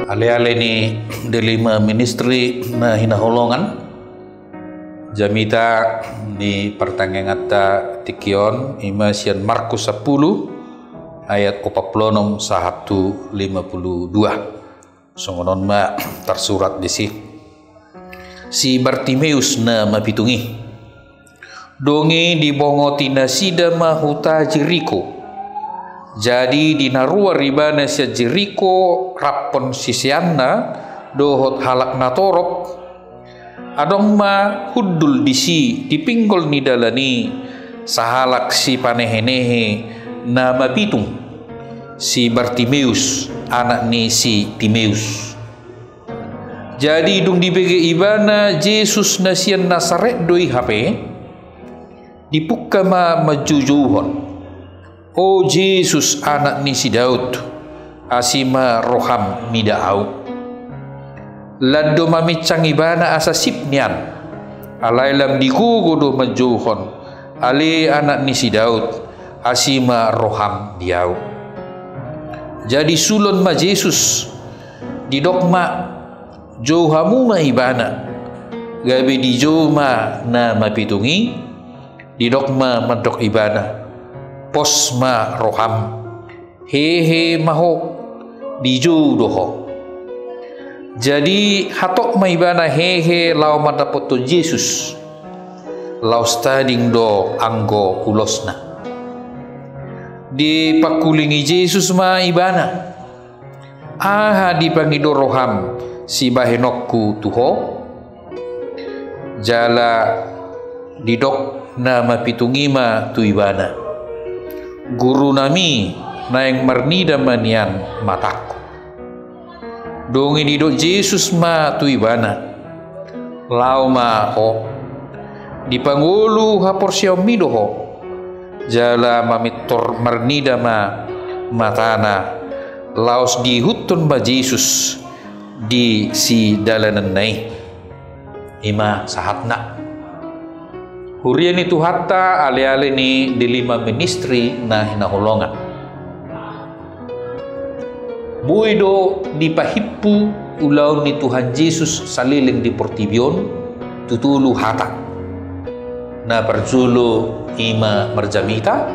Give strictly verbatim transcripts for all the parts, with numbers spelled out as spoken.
Ale-ale ni Delima Ministry na hinaholongan, jamita ni partangianganta tingki on ima sian Markus sampulu ayat opat pulu onom sahat tu lima pulu dua. Songon on ma tarsurat disi. Si Bartimeus na mapitung i. Dung i dibongoti nasida ma huta Jeriko. Jadi dinaruar ibana sian Jeriko raphon siseanna dohot halak na torop. Adong ma hundul disi di pinggol ni dalan i sahalak sipanehe-nehe na mapitung, si Bartimeus, anak ni si Timeus. Jadi dung dibege ibana Jesus na sian Nasaret do i hape, dipungka ma manjoujouhon: O Jesus, anak ni si Daud, asi ma roham mida ahu. Lam do maminsang ibana asa sip nian, alai lam digogo do manjouhon: Ale anak ni si Daud, asi ma roham di ahu. Jadi sulon ma Jesus, didok ma: Jou hamu ma ibana. Gabe dijou ma na mapitung i, didok ma mandok ibana: Pos ma roham, hehe ma ho, dijou do ho. Jadi hatop ma ibana hehe laho mandapothon Jesus. Laos tading do anggo ulosna. Dipangkulingi Jesus ma ibana: Aha dipangido roham sibahenonku tu ho? Jala didok na mapitung i ma tu ibana: Gurunami, naeng marnida ma nian matangku. Dung i didok Jesus ma tu ibana: Laho ma ho, dipangolu haporseaonmi do ho. Jala mamintor marnida ma matana, laos diihuthon ma Jesus di sidalananna i. Ima sahatna. Huria ni Tuhanta, ale-ale ni Delima Ministry na hinaholongan. Boi do dipahimpu ulaon ni Tuhan Jesus saleleng di portibi on tu tolu hata. Na parjolo ima marjamita,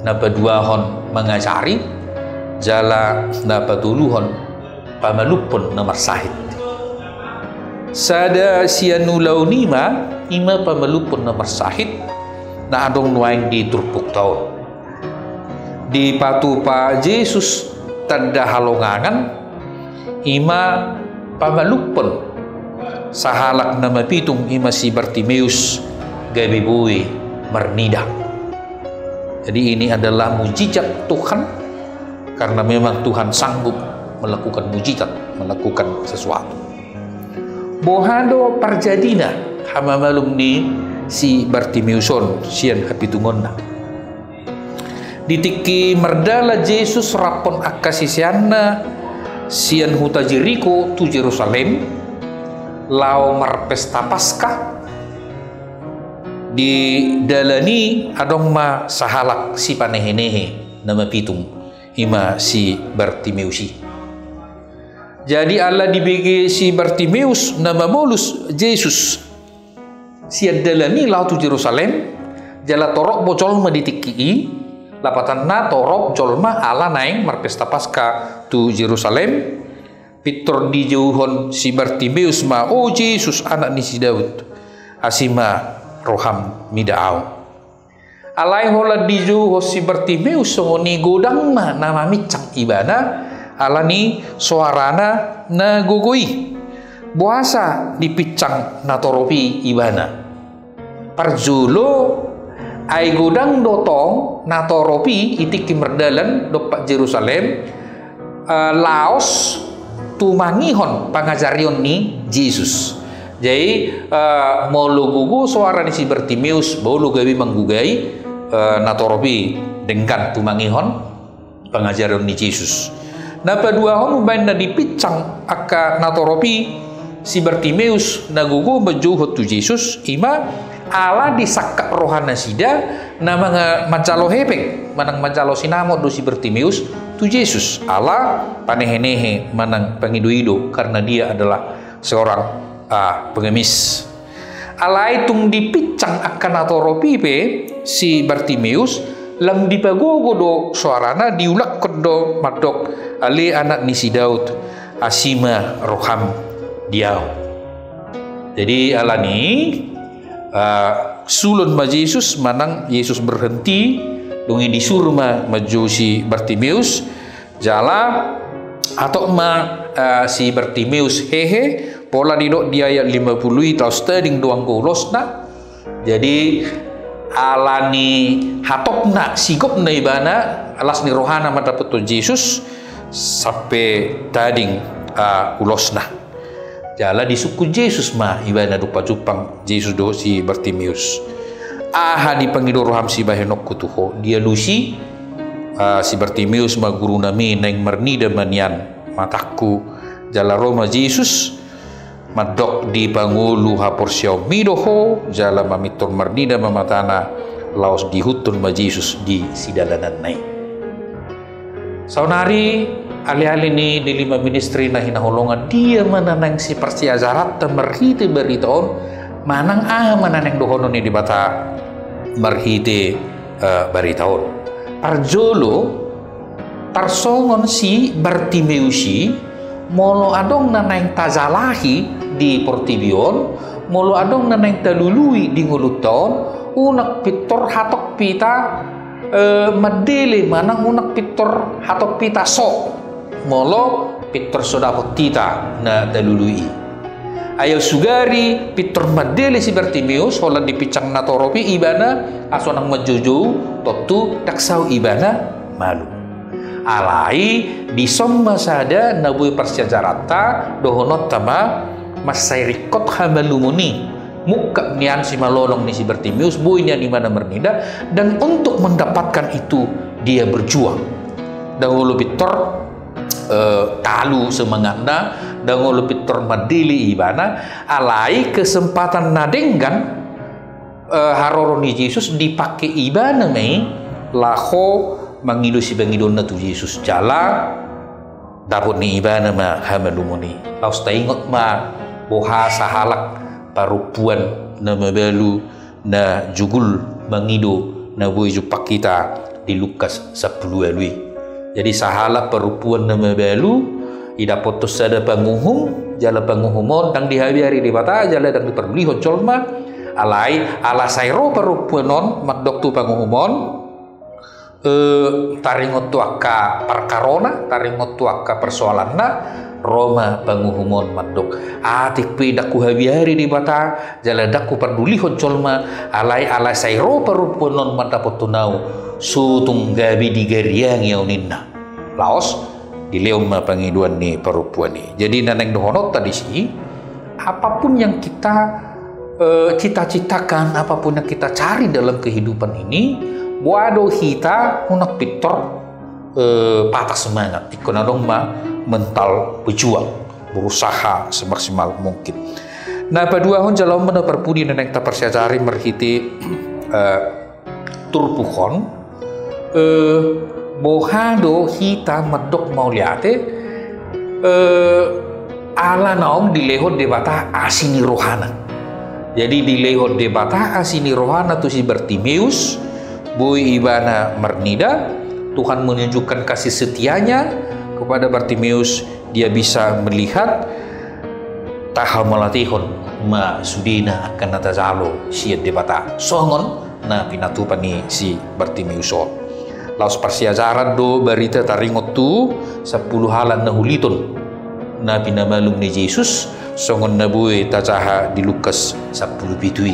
na paduahon mangajari, jala na patoluhon pamalumhon na marsahit. Sada sian ulaon i ma, ima pamalumhon na marsahit na adong nuaeng di turpukta on. Dipatupa Jesus tanda halongangan, ima pamalumhon sahalak na mapitung, ima si Bartimeus, gabe boi marnida. Jadi ini adalah mujizat Tuhan, karena memang Tuhan sanggup melakukan mujizat, melakukan sesuatu. Boha do parjadina hamamalum ni si Bartimeus on sian hapitungonna? Di tingki mardalan Jesus raphon angka siseanna sian huta Jeriko tu Jerusalem, laho marpesta Paska, di dalan i adong ma sahalak sipanehe-nehe na mapitung, ima si Bartimeus i. Jadi ala dibege si Bartimeus na mamolus Jesus sian dalan i laho tu Jerusalem, jala torop do jolma di tingki i, lapatanna torop jolma ala naeng marpesta Paska tu Jerusalem, pintor dijouhon si Bartimeus ma: O Jesus, anak ni si Daud, asi ma roham mida ahu. Alai holan dijouhon si Bartimeus songon i, godang ma na maminsang ibana ala ni soarana na gogo i. Boasa dipinsang na torop i ibana? Parjolo, ai godang do tong na torop i di tingki mardalan dompak Jerusalem, eh, laos tumangihon pangajarion ni Jesus. Jadi, eh, molo gogo soara ni si Bartimeus, boi do gabe manggogai, eh, na torop i denggan tumangihon pangajarion ni Jesus. Na paduahon, umbaen na dipinsang angka na torop i si Bartimeus na gogo manjouhon tu Jesus, ima ala disangkap roha nasida na manga-, manjalo hepeng manang manjalo sinamot do si Bartimeus tu Jesus, ala panehenehe manang pangidoido, karena dia adalah seorang, ah, pengemis. Alai tung dipinsang angka natorop i pe si Bartimeus, lam dipagogo do soarana, diulakhon do mandok, "Ale anak ni si Daud, asi ma roham di ahu." Jadi alani, eh, sulon ma Jesus, manang Jesus berhenti, dung i disuru ma manjou si Bartimeus, jala hatop ma, eh, si Bartimeus hehe, pola didok di ayat lima puluh i, laos tading do anggo ulosna. Jadi alani hatopna, sigopna ibana, las ni rohana mandapothon Jesus, sampe tading, eh, ulosna. Jala disungkun Jesus ma ibana, dung pajumpang Jesus dohot si Bartimeus, "Aha dipangido roham sibahenonku tu ho?" Dialusi, ah, si Bartimeus ma, "Gurunami, naeng marnida ma nian matangku." Jala ro ma Jesus, mandok, "Dipangolu haporseaonmi do ho," jala mamintor marnida ma matana, laos diihuthon ma Jesus di sidalananna i. Saonari, ale-ale ni Delima Ministry na hinaholongan, dia ma na naeng siparsiajaranta marhite barita on, manang aha ma na naeng dohonon ni Debata marhite, eh, barita on? Parjolo, tarsongon si Bartimeus i, molo adong na naeng tajalahi di portibi on, molo adong na naeng talului di ngolunta on, unang pintor hatop hita, eh, mandele, manang unang pintor hatop hita so, molo pintor so dapot hita na talului i. Ai sugari pintor mandele si Bartimeus, holan dipinsang natorop i ibana, asa unang manjoujou, tontu ndang saut ibana malum. Alai dison ma sada na boi parsiajaranta, dohononta ma, mansai ringkot hamalumon i. Mungkap nian simalolong ni si Bartimeus, boi nian ibana marnida, dan untuk mendapatkan itu dia berjuang. Ndang olo pintor, eh, talu semangatna, ndang olo pintor mandele ibana, alai kesempatan na denggan, eh, haroro ni Jesus dipake ibana ma i laho mangido sipangidoanna tu Jesus, jala dapot ni ibana ma hamalumon i. Laos taingot ma boha sahalak parompuan na mabalu na jugul mangido na boi jumpang hita di Lukas sampulu ualu i. Jadi sahalak parompuan na mabalu, idapothon sada panguhum, jala panguhum on ndang dihabiari Debata, jala ndang dipardulihon jolma, alai ala sai ro parompuan on mandok tu panguhum on, eh, taringot tu angka parkarona, taringot tu angka persoalanna, ro ma panguhum on mandok, "Atik pe ndang huhabiari Debata, jala ndang hupardulihon jolma, alai ala sai ro parompuan on mandapothon ahu, so tung gabe digariangi ahu," ninna. Laos dilehon ma pangidoan ni parompuan i. Jadi na naeng dohononta disi, apapun yang kita, eh, cita-citakan, apapun yang kita cari dalam kehidupan ini, boha do hita unang pintor, eh, patah semangat. Ingkon adong ma mental pejuang, berusaha semaksimal mungkin. Na paduahon, jala on ma na parpudi na naeng taparsiajari marhite, eh, turpuk on, eh, boha do hita mandok mauliate, eh, ala naung dilehon Debata asi ni rohana. Jadi dilehon Debata asi ni rohana tu si Bartimeus, boi ibana marnida, Tuhan menunjukkan kasih setianya kepada Bartimeus, dia bisa melihat, tahamauliatehon ma sudena angka na tajalo sian Debata. Songon na pinatupa ni si Bartimeus on. Laos parsiajaran do barita taringot tu sampulu halak na huliton na pinamalum ni Jesus, songon na boi tajaha di Lukas sampulu pitu i.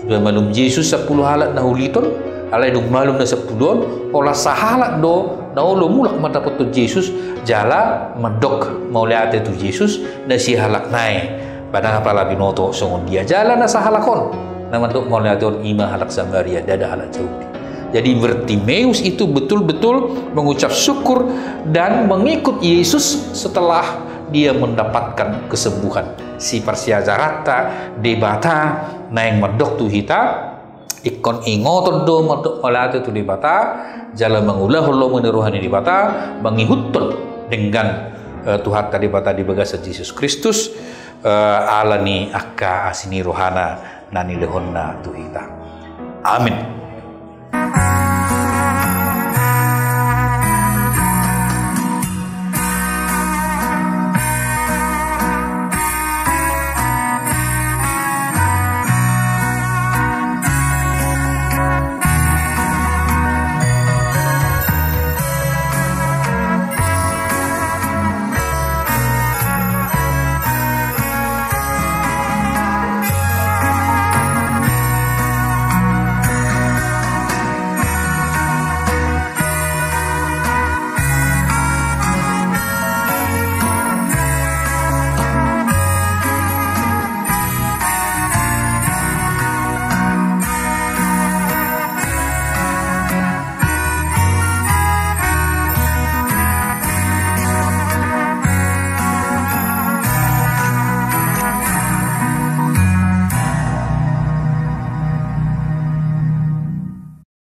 Ipamalum Jesus sampulu halak na huliton, alai dung malum na sampulu on, holan sahalak do na olo mulak mandapothon Jesus, jala mandok mauliate tu Jesus, na sihalak nai, ba ndang apala binoto songon dia. Jala na sahalak on na mandok mauliate on, i ma halak Samaria, ndada halak Jahudi. Jadi Bartimeus itu betul-betul mengucap syukur dan mengikut Yesus setelah dia mendapatkan kesembuhan. Siparsiajaranta, Debata naeng mandok tu hita, Ingkon ingoton do mandok mauliate tu Debata, jala mangulahon lomo ni roha ni Debata, mangihuthon denggan, eh, Tuhanta Debata di bagasan Jesus Kristus, eh, ala ni angka asi ni rohana na nilehonna tu hita. Amin.